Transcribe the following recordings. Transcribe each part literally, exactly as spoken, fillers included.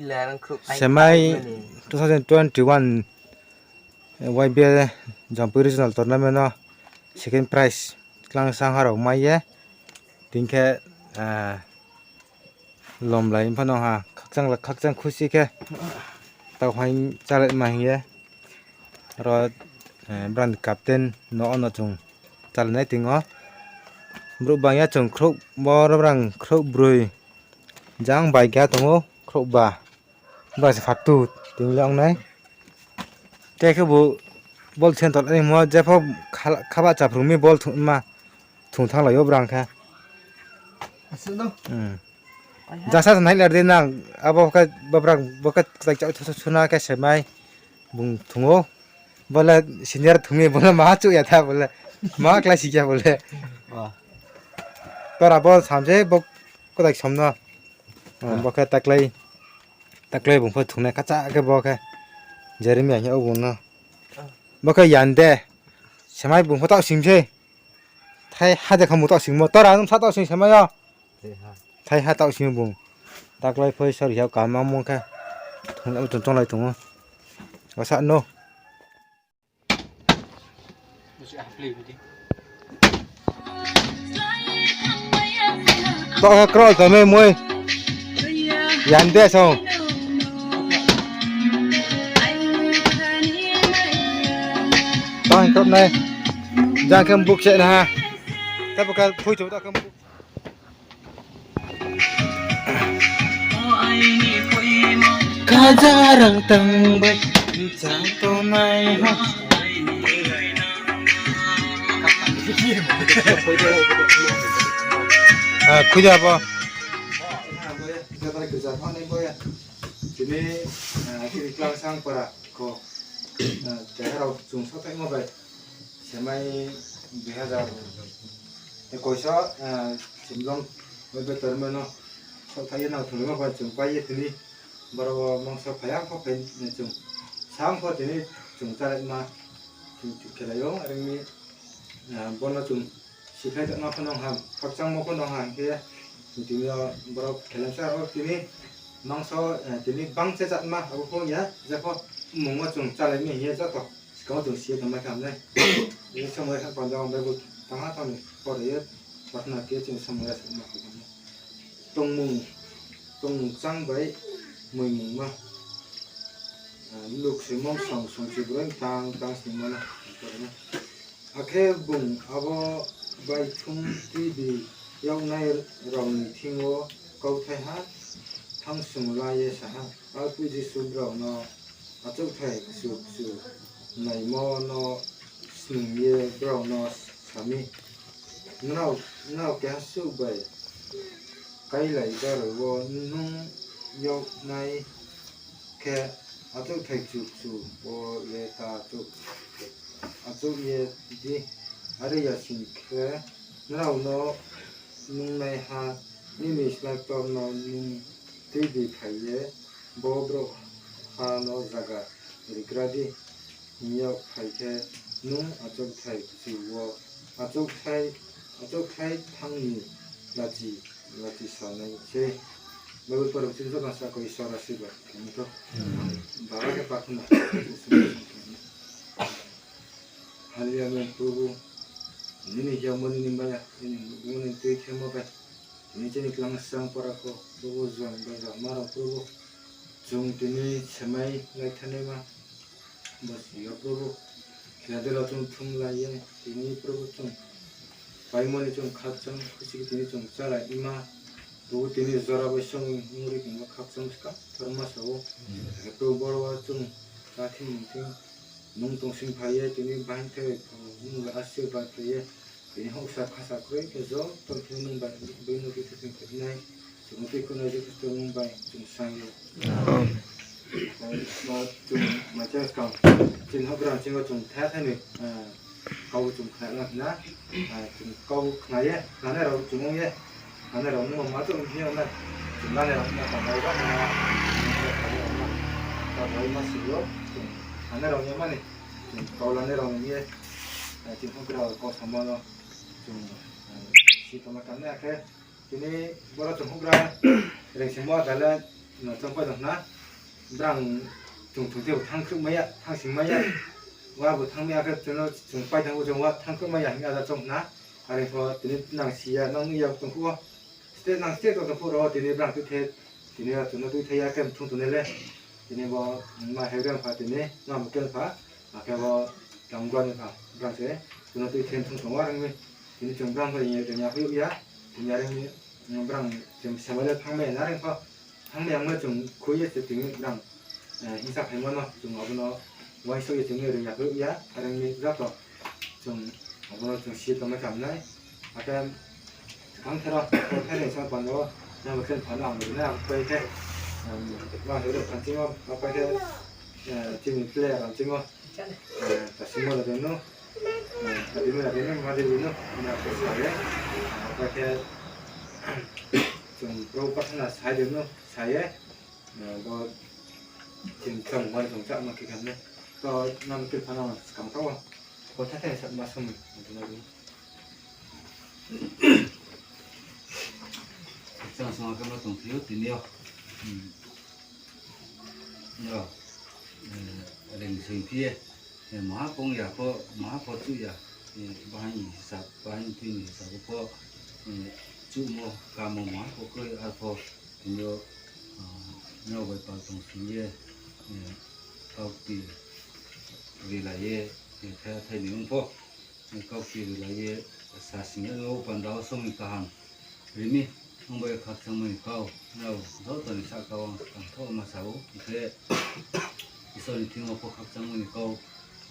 Semai two thousand twenty-one Y B A Jampui Regional Tournament no second prize Tlangsang ha rao mai ye. Tini khe, ah, lomlai pha no ha, khakchang la khakchang khusi khe. Tau haing chálai ma hing ye. Ro, eh, brang captain no ono chung chálai nai ting o. Brouh bang ya chung khrouh, boro brang khrouh broi. Jang bai khe tong ou, khrouh ba. Ba se phatu ting le ong nai. Te khe bo ball center ni mo jepho khala-, khaba chaprung mi ball thung ma thung thang lai o brang khe. Asuh no? Hmm. Jasa nai lar di nang, abo khe bo brang, bo khe kwtai chao chao suna khe semai bung thung ou. Bole senior thung mi bole ma chuh ya tha bole. Ma klái si ya bole. Oh. Tora bo sam se bo kwtai som no. Oh. Bo khe taklai. Taklai bung pho thungnai kacha khe bo khe. Jeremy ya hing o bung no. Bo khe yan de. Semai bung pho taoh sing se. Thai ha de khamu taoh singmo. Tora nung sa taoh sing semai yo. Thai ha. Thai ha taoh sing bung. Taklai phoi sor ya ka ma mung khe. Thungnai bo chung tonglai tong o. Wasa no. To khe cross tong mi mui. Yan de song. To hing top nai. Jang khe buk se na ha. Tabo khe phui chu to khe buk. Kajarang tang bai, chang tongnai ha. Ah, khuja bo. Tini, ah, tini Klangsang para kho, ah, keha rao chung saohthaimo bai. Semai dui hazar ekuish o, eh, Chimlong bai betorma no saohthaih ye nang thunglaimo bai chung pai ye tini borok o mangsa phai ang pho phai, eh, chung sam pho tini chung chálai ma chung, chung khelai ou, are ong mi, eh, bono chung sikhlai tongma pho nong ham, khakchangmo pho nong ham khe tini o borok khelemsa rok tini mangsa, eh, tini bangche chatma abo pho ya, jepho mungma chung chálai mi hing ye joto. Skang wo chung si ye tongmai kha nai. Ini samung ya kha panda ang Bible tangha tangni pore ye prarthana khe chung samung ya sakma kha nai. Tongmung, tongmung chang bai moimungma. Ah, Luk soimung song song chibroi tang tang sningma na pore na. Akhe bung abo baithung tuibi yagnai rao ni thing yo kauthai ha thanngsung la ye sa ha, Arphuh Jisu brao no achouhthai kchu kchu naimo no snung ye brao no sa mi, Nrao, nrao keha suh bai kailai baroi wo nung yagnai khe achouhthai kchu kchu wo le ta achouh, achouh ye di. Are ya sing khe, nrao no nungnaiha nini slái ktor no nung tuibi phai ye, bo brouhha no zaga rigra di, hing yag phai khe, nung achouhthai kchu wo, achouhthai, achouhthai thang ni lachi, lachi sa nai sei. Bible pore chini joto no sakoi Isor asirbad khe ni to. Bara khe prarthana. Hallelujah, amen, Probhu. Nini hiyamo nini maya, nini mungmo nini tui khemo bai. Nini chini Klangsang para kho, Probhu, juan bai rao ma rao, Probhu. Chung tini semai lai thanaima, bo si yo, Probhu. Khela dela chung thum lai ye, tini, Probhu, chung paimo ni chung khakchang khusi khe tini chung chálai ima. Probhu, tini jora bai song nung ri tongmo khakchang ska, thorma sa ou. Akhe Probhu, boro wo chung ta thing nung thing, nung tongsing phai ye, tini bahai thai, nung asirbad khe ye, tini houhsa khasa kroi khe joto khe nung bai, bai no khe thing khe nai, chung tui khunai Jisu Khristo nung bai, chung saing yo. Amen. Chung maicha skang, chini houhgra chini chung tha tha ni, ah, kau chung khna lang na, ah, chung kau khna ye, khnanai rao chung ong ye, khnanai rao nung ma chung ong ye na, chung lanai rao ma tang rao ba na, chung lanai rao ma, ta rao ma si yo, chung khnanai rao ye mani, chung kau lanai rao ye, ah, chini houhgra kau samo no, chung, ah, si tongma tang nai akhe, tini boro chung houhgra rengsingmo dale, no chongpai tong khna. Brang chung thung tei bo thanngkhruh mai ya, thanngsing mai ya. Wa bo thanng mai ya khe chung no chung pai thanng bo chung wa thanngkhruh mai ya hing ya da chung na. Are pho tini nang si ya, nang ya tong phuh wo. State nang state tong phuh ro tini brang tuithe, tini yo chung no tuithe ya khe thung tongnai le. Tini bo ma he brang pha tini, ma bo kel pha, akhe bo tang gua ni pha, brang se, chung no tuithe thung tong wa rang mi. Tini chung brang pha ring ya phuh ya, tini ya ring mi, brang chung samai le thanng mai ya na ring pha. Thanng mai ya mo chung khui ye se tini brang, eh, hingsa phaimo no chung abo no uaingsouh ye chung ring ya phuh ya, are mi joto chung abo no chung si ye tongmai kam nai. Akhe skang thero, ko thero sa panda wo, nang bo khe panda ang ri na, ang pai khe, um, ma hero phan ching o, ma pai khe, eh, chini player ang ching o, eh, ta simo la dei no, eh, ta dei no, la dei no, ma dei no, na ko sa ye, ang pai khe, chung pro pathana sai dei no, sa ye, eh, bo chini chong mo chung chak ma khe khan ne, ko nang khe phan ang skang thero, ko thero sa ma sum, ang ri na. Chang song khe ma tong phi ou tini yo. Hmm. Yo. Eh, ring sing phi ye. Eh, maha pong ya pho, maha pho chuh ya. Eh, bahai ni hisab, bahai ni tui ni hisab pho. Eh, chuhmo, kamo maha pho kroi ar pho. Tini yo, ah, nrao bai pal tong sing ye. Eh, kaukti rilai ye. Eh, thai, thai ni ong pho. Kaukti rilai ye sa sing ya, o panda wo somoi kaham ri mi, ong bai khakchangmo ni kau, nrao joto ni sahka wo ang skang thero ma sa ou, hing khe Isor ni thing yo pho khakchangmo ni kau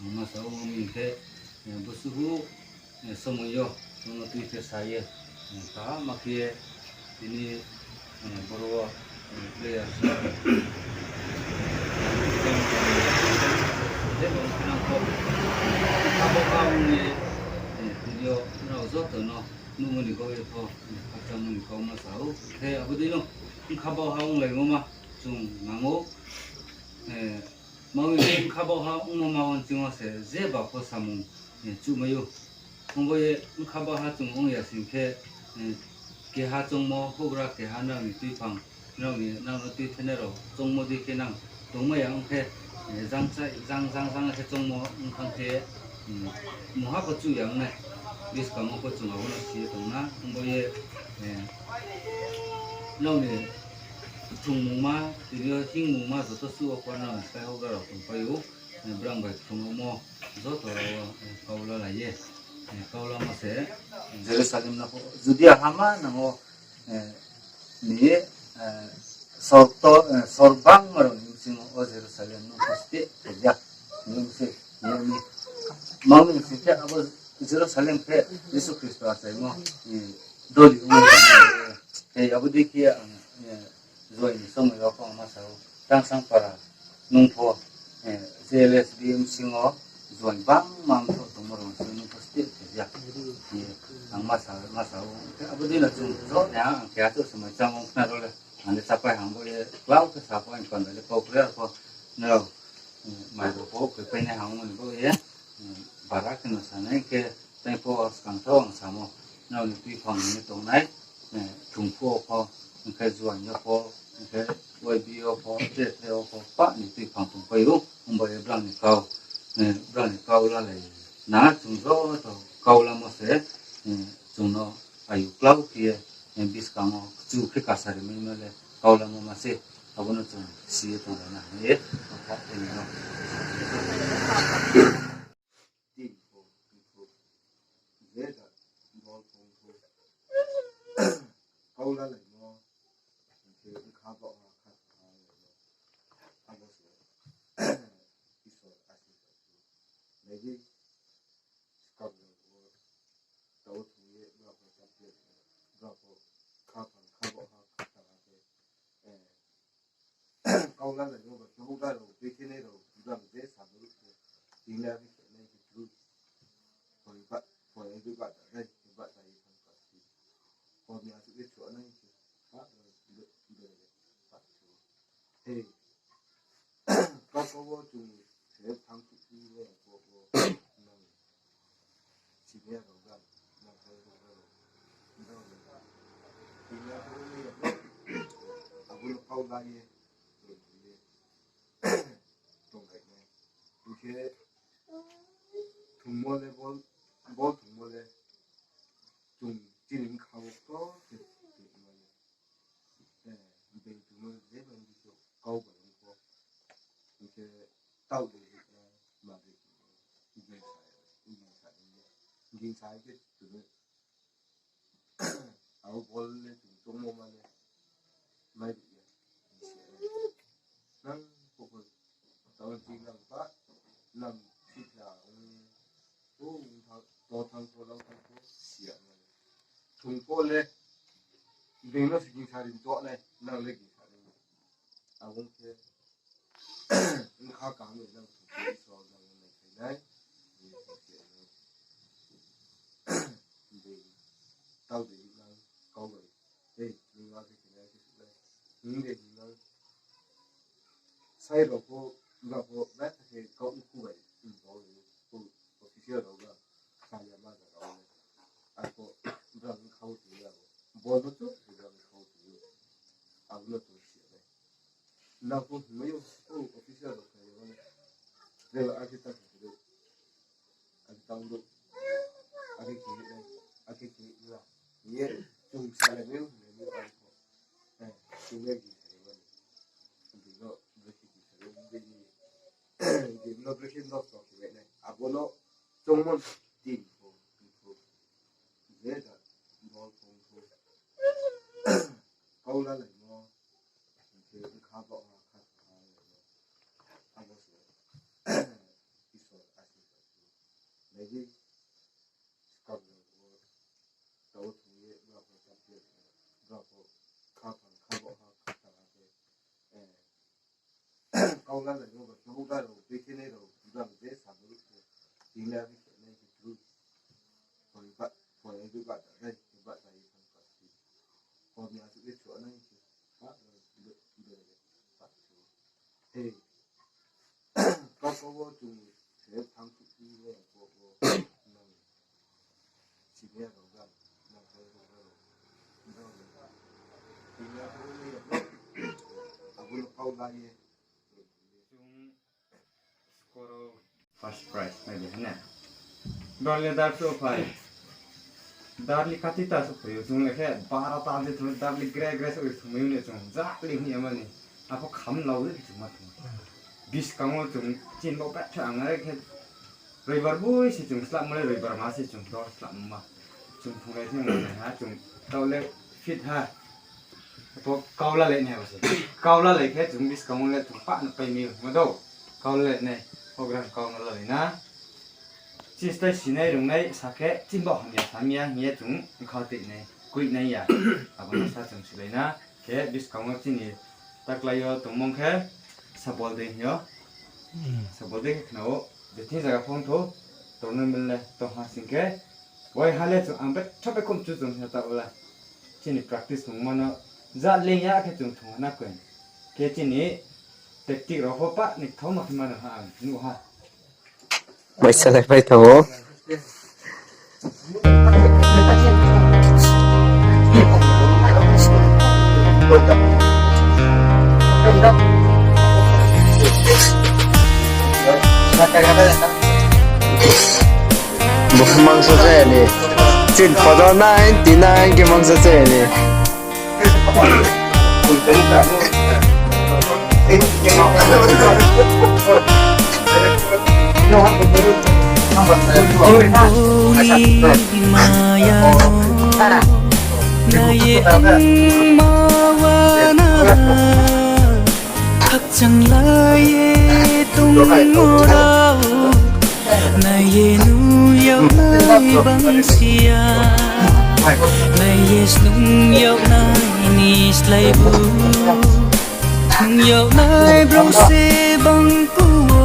ang ma sa ou, ong mi hing khe, eh, bosuhu, eh, somoi yo, chung no tui khe sa ye, eh, kaham ma khe ye, tini, eh, boro wo, eh, player sa. Tei bo khe nang kho. Abo kha ong ye, eh, video nrao joto no nuhmo ni kau ye pho, eh, khakchangmo ni kau ma sa ou. Khe abo dei no, bkha baohha onglaimo ma chung nang ou. Eh, ma ong ye bkha baohha ongmo ma ong ching wo se, je ba pho samung, eh, chuhmai ou. Ongbo ye bkha baohha chung ong ya sing khe, eh, keha choungmo houhgra keha nrao ni tuiphang, nrao ni, nrao no tuithenai rao choungmo dei khe nang tongmai ya ong khe, eh, jang chai, jang, jang, jang khe choungmo ong thanng khe, hmm, mungha pho chuh ya ong nai. Buskang wo pho chung abo no si ye tong na, ongbo ye, eh, nrao ni thungmungma, tini yo hingmungma joto suh wo pho nrao ni sphái houhgra rao tongpai ou, eh, brang bai kthumamo joto rao wo, eh, kau lalai ye, eh, kau lamo se, eh, Jerusalem no pho, Judia ha manang wo, eh, ni, eh, sor to, eh, sor bangma rao ni bsing wo, o Jerusalem no pho steh khe ya, ni bsing, ni, ni, ma ong ni bsing khe abo Jerusalem khe Jisu Khristo achaimo, eh, doli ongmo, eh, abo dei khe ang, eh, Juaing ni somoi yo pho ang ma sa ou, Tangsang para nung pho, eh, J L S B bsing wo Juaing bangma mthoh tongmo rao se nung pho steh khe ya. Eh, ang ma sa, ma sa ou. Khe abo dei no chung joto ni ang khe achouh se mai chamo khna rao le. Ang le chápai ham bo ye klau khe sa pho ang panda le kau kre ar pho nrao, eh, mai rao pho khe painai ham ni bo ye, eh, bara khe no sa nai khe tei pho skang thero ang samo. Nrao ni tuiphang ni tongnai, eh, thungphu wo pho, hing khe Juaing yo pho, hing khe Y B yo pho, J F yo pho, pah ni tuiphang tongpai ou, ongba ye brang ni kau, eh, brang ni kau lalai na, chung joto kau lamo se, eh, chung no ayu klau khe ye, eh, buskang wo kchu khe kasa ri mai ma le kau lamo ma se, abo no chung si ye tonglai na hing ye, kha khe ni no. Tin pho, tin pho, je ja, dol pho, pho. Kau lalaimo, hing khe bkha baohha kha kha laimo. Abo se Isor asirba. Nai di, skang rao wo, tao thung ye, brao pho chap ye, brao pho kha phang kha baohha kha kha khe, eh, kau lalaimo ba khe houhgra rao, tuithenai rao, brao je sa bo ruh khe, tini le khe khe nai khe tru. Poi ba, poi ye ba da nai, ba da ye thang ka si. Poi mi asuh ye chuh nai khe, ba, ba, ba, ba, ba, ba, ba, Hei, kau kau wo chung se thanng khuh phi ye, bo, bo, nang senior rao ba, nang sai rao ba, nang rao ba. Senior rao ni ya, abo no kau la ye, ye, Khe thungmo le bol, bol thungmo le chung chini bkha wo ktor khe tongma le. Eh, being tongmo je bang di khe kau bai ong pho. Hing khe taoh de hing khe ma de hing khe gingsa, gingsa hing khe, gingsa hing khe tongmo. Abo bol le chung choungmo ma le mai ri ya. Nang pho pho taoh di nang ba, nang sitha, o, to thang pho, lau thang pho, si ya ma le. Thung pho le, being no se gingsa ri to nai, nang le gingsa ri. Abo ong khe, bkha kaham ni nang thung pho Isor nang no naikhlai nai, ni thung khe no. Being, taoh de hing nang kau bai. Ei, nung ma khe khe nai khe suh nai. Hing de hing nang. Sai rao pho, bra pho, bra khe kau mkhu bai. Hmm, bo ni, bo official rao bra. Kha ya ma da rao ni. Arpho, bra ni kha wo tong ya bo. Bo no chuk, bra ni kha wo tong ya. Abo no tong si ya nai. Nang pho hingmai ou, o official rao kha ya ma ni. Reba, akhe ta khe do. Akhe tang do. Akhe khe nai. Akhe khe nai. Ye, chung salai mai ou, hingmai ou, arpho. Eh, chung le gingsa ri ma ni. Bini no brekhe gingsa ri, bini, bini no brekhe nosto khe nai. Abo no choungmo tin pho, tin pho. Je da, bol thung pho. Kau lalaimo, hing khe bkha baoh ha, kha tha ha, abo se Isor asirbad. Nai di, skang rao pho, tao thung ye, bra pho, tao ye, bra pho, kha tha, kha baoh ha, kha tha ha khe, eh, kau lalaimo ba, khe houhgra rao, bekhenai rao, bra je sa bo ruh khe, tini le akhe khe nai khe tru. Poi ba, poi ai ba da nai, ba da ye thang ka si. Poi ni asuh le chuh nai khe, ba da le, ba da le, ba chuh. Hei. Kau kau wo chung se thang thuh phi ye bo bo nang senior rao ga, nang kau rao ga, nang rao ga. Senior rao le ya, abo no kau la ye. Chung score wo first prize nai de hna. Dal le dar so phai. Darli kati ta souhphai ou, chung le khe bara ta je thung, darli gre gre souh ye thungmai ou ne chung, jali hing ya mani. Apho kham lau le khe chung ma thung. Buskang wo chung chin bo pet phet ang are khe, roibar boi se chung slahmo le, roibar ma se chung dol slahmo ma. Chung thunglai thing nai ha, chung taoh le fit ha. Apho kau lalai nai ha bo se. Kau lalai khe chung buskang wo le chung pah no pai mi ou, ma dou. Kau lalai nai, program kau no lalai na. Chini style sinai rungnai sa khe, chini bo hamya samya hing ye chung bkha tui nai, kui nai ya. Abo no sa chung silai na. Khe buskang wo chini taklái yo tongmung khe Sabol Dei hing yo. Sabol Dei khe khna ou, je thing zaga phone thou, tournament le tong ha sing khe, waiha le chung ang betha bai khom chu chung sa ta ola. Chini practice tongmo no ja leng ya khe chung thung ha na koi. Khe chini tactic rao pho pah ni thao ma khe ma no ha ang nuh ha. Mai salai pai thanng ou. Bo khe mangsa chaya ni. Chini photo nai, tini nai khe mangsa chaya ni. Maya, nai ye ma wa na, khakchang lai ye tong o rao. Nai ye nuh yag nai bang si ya, nai ye snung yag nai ni slái bu. Snung yag nai brao se bang ku wo,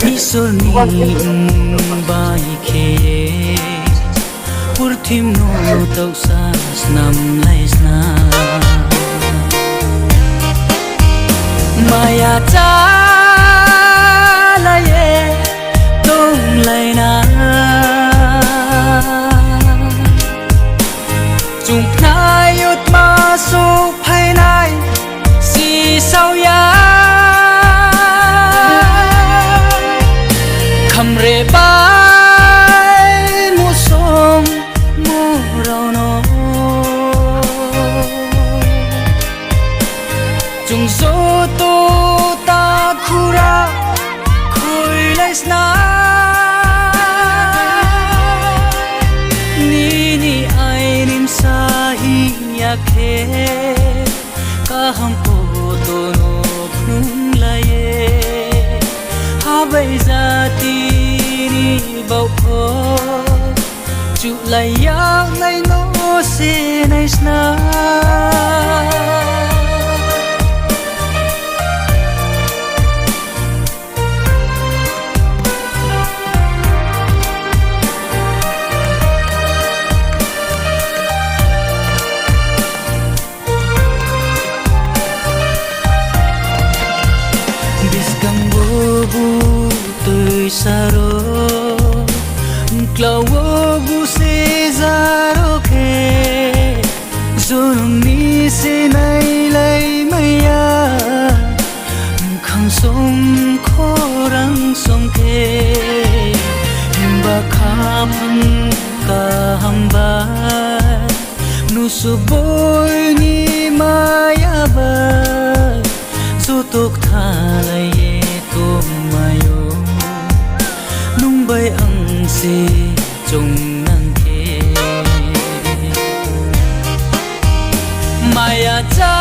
Isor ni mmung bai khe ye. Purthim no taohsa snam lai sna. Maya chá lai ye tong lai na. Chung khnai yo tma souhphai nai si sao ya. Khe kaham photo no phrunglai ye, ha bai jati ni baoh pho chuhlai yagnai no se naisna. Buskang wo bu tuisa ro, mklau wo bu seza ro khe, jonom ni se nailai mai ya, mkhang song khorang song khe, himba khaphang kaham bai, mnusu boi ni maya bai, joto kthalai ye tongmai ou, nung bai ang se choungnang khe. Maya cha